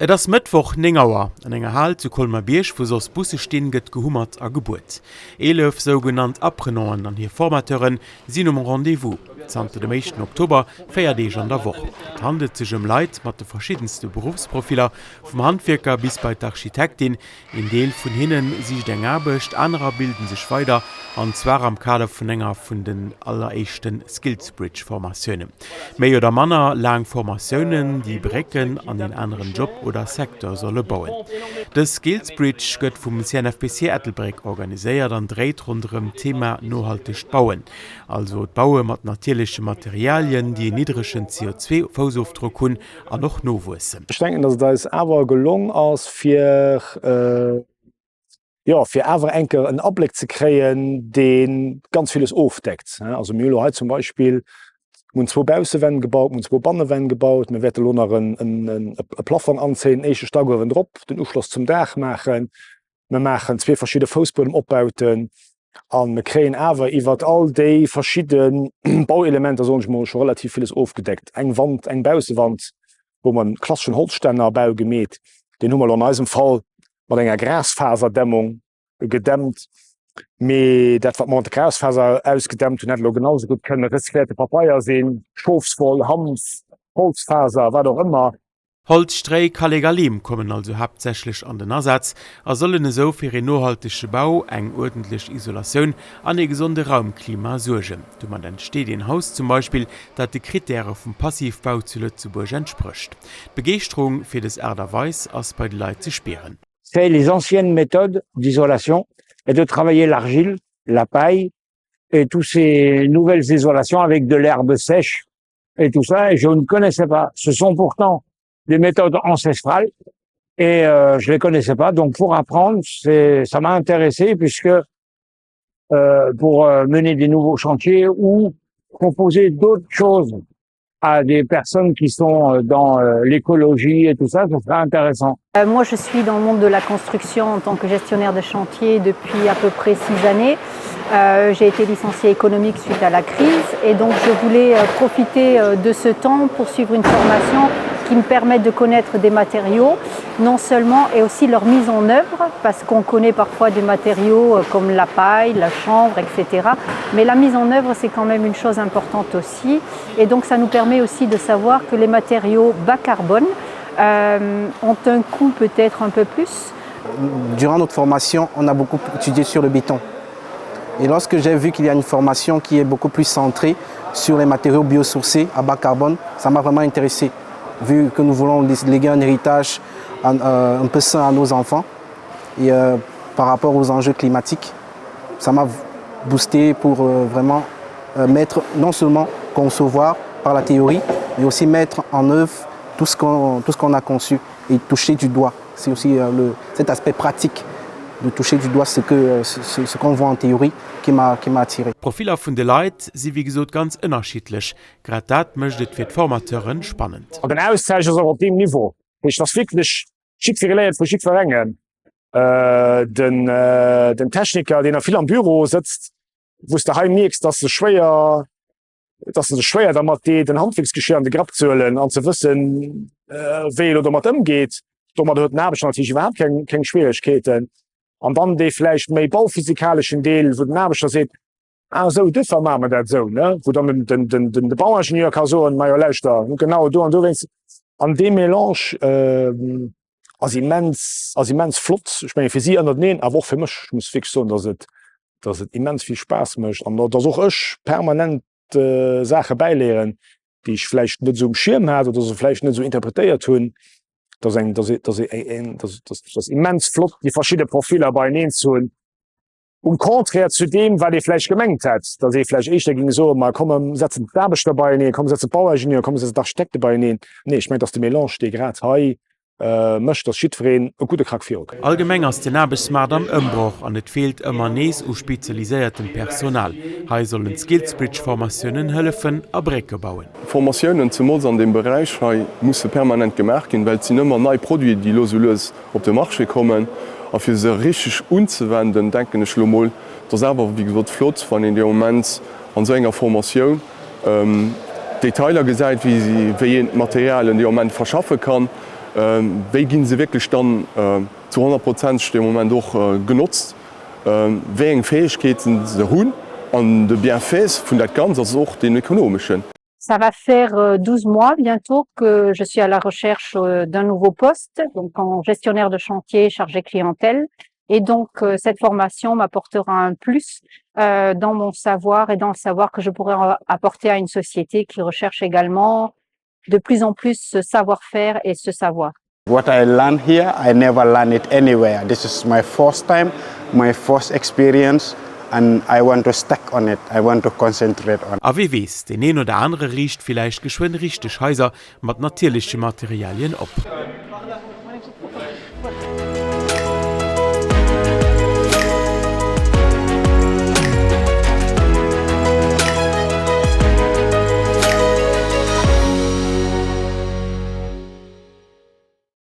Et ass Mëttwoch 9 Auer. An enger Hal zu Colmer-Bierg, wou soss Busse stinn, gëtt gehummert a gebuert. 11 sougenannt Apprenanten an hir Formateure sinn um Rendez-vous. Zanter dem éischten Oktober, 4 Deeg an der Woch. Et handelt sech ëm Leit mat de verschiddenste Beruffsprofiller, vum Handwierker bis bei d'Architektin, Een Deel vun hinne sicht eng Aarbecht, anerer bilden sech weider, an zwar am Kader vun enger vun den alleréischte SkillsBridge-Formatiounen. Méi oder manner laang Formatiounen, déi Brécken an een aneren Job oder Secteur solle bauen. Dës SkillsBridge gëtt vum CNFPC Ettelbréck organiséiert an dréit ronderëm d'Thema nohaltegt Bauen, also d'Baue mat natierleche Materialien, déi en niddregen CO2-Foussofdrock hunn an och nowuessen. Ech denken, dass et eis awer gelong ass, fir, jo, fir awer eng Kéier en Abléck ze kréien, dee ganz villes ofdeckt. Also mir hu lo hei zum Beispill, mir hunn zwou Baussewänn gebaut, mir hunn zwou Bannewänn gebaut, mir wäerte lo nach e Plafong anzéien, den éischte Stack uewendrop, den Uschloss zum Daach maachen. Mir maachen zwee verschidde Foussbuedemopbauten a mir kréien awer iwwert all déi verschidde Bauelementer, soen ech mol, scho relativ villes ofgedeckt. Eng Wand, eng Baussewand, wou mer en klasseschen Holzstännerbau gemeet, deen hu mer elo an eisem Fall mat enger Grasfaserdämmung gedämmt. Mee dat, wat mer mat der Grasfaser ausgedämmt hunn, hätt elo genau esou gutt kënne recycléierte Papeier sinn, Schofswoll, Hanf, Holzfaser, wat och ëmmer. Holz, Stréi, Kallek a Leem kommen also haaptsächlech an den Asaz a sollen esou fir een nohaltege Bau, eng uerdentlech Isolatioun an ee gesonde Raumklima suergen. Domat entsteet een Haus zum Beispill, dat de Krittäre vum Passivbau zu Lëtzebuerg entsprécht. D'Begeeschterung fir des Aart a Weis ass bei de Leit ze spieren. C'est les anciennes méthodes d'isolation et de travailler l'argile, la paille et tous ces nouvelles isolations avec de l'herbe sèche et tout ça, et je ne connaissais pas. Ce sont pourtant des méthodes ancestrales et euh, je les connaissais pas. Donc pour apprendre, c'est, ça m'a intéressé puisque euh, pour euh, mener des nouveaux chantiers ou proposer d'autres choses à des personnes qui sont euh, dans euh, l'écologie et tout ça, ce serait intéressant. Euh, moi, je suis dans le monde de la construction en tant que gestionnaire de chantier depuis à peu près six années. Euh, j'ai été licenciée économique suite à la crise et donc je voulais euh, profiter euh, de ce temps pour suivre une formation qui me permet de connaître des matériaux, non seulement et aussi leur mise en œuvre, parce qu'on connaît parfois des matériaux euh, comme la paille, la chanvre, etc. Mais la mise en œuvre, c'est quand même une chose importante aussi. Et donc ça nous permet aussi de savoir que les matériaux bas carbone euh, ont un coût peut-être un peu plus. Durant notre formation, on a beaucoup étudié sur le béton. Et lorsque j'ai vu qu'il y a une formation qui est beaucoup plus centrée sur les matériaux biosourcés à bas carbone, ça m'a vraiment intéressé. Vu que nous voulons léguer un héritage un, euh, un peu sain à nos enfants et euh, par rapport aux enjeux climatiques, ça m'a boosté pour euh, vraiment euh, mettre, non seulement concevoir par la théorie, mais aussi mettre en œuvre tout ce qu'on qu a conçu et toucher du doigt. C'est aussi euh, le, cet aspect pratique de toucher du doigt ce que euh, ce, ce qu'on voit en théorie qui m'a qui m'a attiré. D'Profiller vun de Leit si wéi gesot ganz ënnerschiddlech. Grad dat mécht et fir d'Formateuren spannend. An den Austausch ass och op deem Niveau. Dat heescht, et ass wierklech jiddweree léiert vu jiddwerengem. Den, den Techniker, deen a vill am Büro sëtzt, wou s de hei mierks, dass e schwéier, dass en sech schwéier dermat deet, en Handwierksgeschir an de Grapp ze huelen an ze wëssen, wéi e lo domat ëmgeet. Domadder huet den Aarbechter natierlech iwwerhaapt keng, keng Schwieregkeeten. An dann dee vläicht méi bauphysikaleschen Deel, wou den Aarbechter seet, Ah esou, duerfir maache mer dat esou, ne? Wou dann den, den, den, de Bauingenieur ka soen, Majo lauschter, genau do an dowéinst. An dee Mélange ass immens, ass immens flott. Ech menge fir si ënnerteneen, awer och fir mech. Ech muss wierklech soen, dass et, dass et immens vill Spaass mécht an dass och ech permanent Saache bäiléieren, déi ech vläicht net esou um Schierm hat oder se vläicht net esou interpretéiert hunn. Dass eng, dass, dass, dass, dass, dass immens flott, déi verschidde Profiller beieneen ze hunn. Um Contraire zu deem, wat ee vläicht gemengt hätt, datt ee vläicht éischter géing soen, ma komm mer setzen d'Aarbechter beieneen, komm mer setzen d'Bauingenieuren, komm mer setzen d'Architekte beieneen. Nee, ech mengen, et ass de Mélange, dee grad hei mécht, datt jiddwereen e gudde Krack virukënnt. Allgemeng ass den Aarbechtsmaart am Ëmbroch an et feelt ëmmer nees u spezialiséiertem Personal. Hei sollen d'Skillsbridge-Formatiounen hëllefen a Brécke bauen. Formatiounen, zemools an deem Beräich hei, musse permanent gemaach ginn, well et sinn ëmmer nei Produiten, déi elo sou lues op de Marché kommen. A fir se richteg unzewenden, denken ech elo mol, et ass awer, wéi gesot, flott, wann een dee Moment an esou enger Formatioun d'Detailer gesäit, wéi een d'Materialien dee Moment verschaffe kann. Wéi gi se wierklech dann zu honnertprozenteg dee Moment och genotzt? Wéi eng Fäegkeeten se hunn? An de Bienfait vun dat Ganz ass och deen ekonomeschen. Ça va faire 12 mois bientôt que je suis à la recherche d'un nouveau poste, donc en gestionnaire de chantier chargé clientèle. Et donc cette formation m'apportera un plus dans mon savoir et dans le savoir que je pourrais apporter à une société qui recherche également de plus en plus ce savoir-faire et ce savoir. What I learn here, I never learn it anywhere. This is my first time, my first experience and I want to stack on it. I want to concentrate on. A wee weess, deen een oder anere riicht villäicht geschwënn richteg Haiser mat natierleche Materialien op.